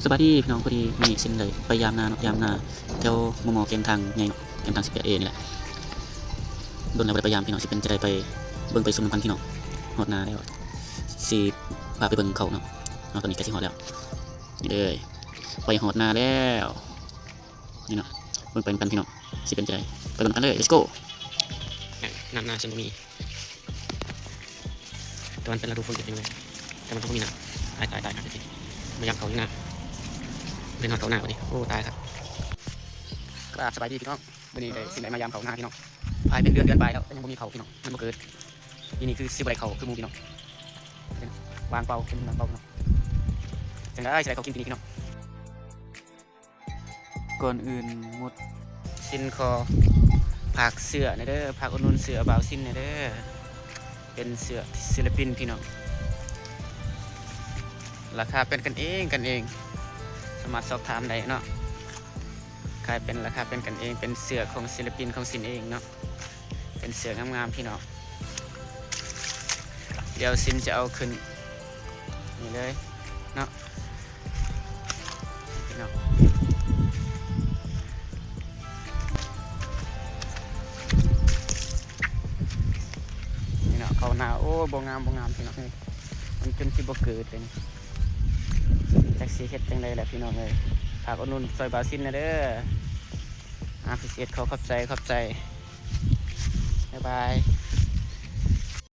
ສະບາຍດີພີ່ນ້ອງ, ພໍດີມື້ນີ້ຊິນໄດ້ໄປຢາມນາເນາະ, ຢາມນາແຖວມໍ່ໆ ແຄມທາງໃຫຍ່ເນາະ, ແຄມທາງສິບແປດເອນີ້ແຫຼະ. ດົນແລ້ວບໍ່ໄດ້ໄປຢາມພີ່ນ້ອງ, ຊິເປັນຈັ່ງໃດໄປເບິ່ງໄປຊົມນຳກັນພີ່ນ້ອງ. ຮອດນາແລ້ວ ຊິພາໄປເບິ່ງເຂົ້າເນາະ. ເອົາ ຕອນນີ້ໃກ້ຊິຮອດແລ້ວ. ນີ້ເດີ ໄປຮອດນາແລ້ວ. ນີ້ເນາະ, ເບິ່ງໄປນຳກັນພີ່ນ້ອງ, ຊິເປັນຈັ່ງໃດ. ໄປເບິ່ງນຳກັນເລີຍ, let's go. ນ້ຳນາເຊິ່ງບໍ່ມີ, ແຕ່ມັນເປັນລະດູຝົນເປັນຈັ່ງໃດ, ແຕ່ມັນກໍບໍ່ມີນ້ຳ. ຕາຍ ຕາຍ ຕາຍ ຕາຍ. ມາຢາມເຂົ້າຢູ່ນາ, ເຫັນຮອດເຂົ້ານາບັດນີ້. ໂອ້ ຕາຍຄັກ. ກະສະບາຍດີພີ່ນ້ອງ, ມື້ນີ້ໄດ້ ຊິໄດ້ມາຢາມເຂົ້ານາພີ່ນ້ອງ. ພາຍເປັນເດືອນ ເດືອນປາຍແລ້ວ ກໍຍັງບໍ່ມີເຂົ້າພີ່ນ້ອງ, ມັນບໍ່ເກີດ. ປີນີ້ຄືຊິບໍ່ໄດ້ເຂົ້າຄືໝູ່ພີ່ນ້ອງ, ຫວ່າງເປົ່າ ເປັນຫວ່າງເປົ່າພີ່ນ້ອງ. ຈັ່ງໃດຊິໄດ້ເຂົ້າກິນປີນີ້ພີ່ນ້ອງ. ກ່ອນອື່ນໝົດ ຊິນຂໍຝາກເສື້ອແດ່ເດີ, ຝາກອຸດໜູນເສື້ອບ່າວຊິນແດ່ເດີ. ເປັນເສື້ອສິລະປິນພີ່ນ້ອງ, ລາຄາເປັນກັນເອງ ກັນເອງ, ສາມາດສອບຖາມໄດ້ເນາະ. ຂາຍເປັນລາຄາເປັນກັນເອງ, ເປັນເສື້ອຂອງສິລະປິນຂອງຊິນເອງເນາະ. ເປັນເສື້ອງາມໆ ພີ່ນ້ອງ. ດຽວຊິນຈະເອົາຂຶ້ນນີ້ເລີຍເນາະ ພີ່ນ້ອງ. ນີ້ເນາະ ເຂົ້ານາ. ໂອ້ ບໍ່ງາມ ບໍ່ງາມ ພີ່ນ້ອງເອີຍ, ມັນຈົນຊິບໍ່ເກີດເລີຍນີ້. ຈັກຊິເຮັດຈັ່ງໃດລະ ພີ່ນ້ອງເອີຍ. ຝາກອຸດໜູນຊ່ອຍບ່າວຊິນແດ່ເດີ. ອາ ພິເສດ ຂໍຂອບໃຈ ຂອບໃຈ. ບາຍບາຍ.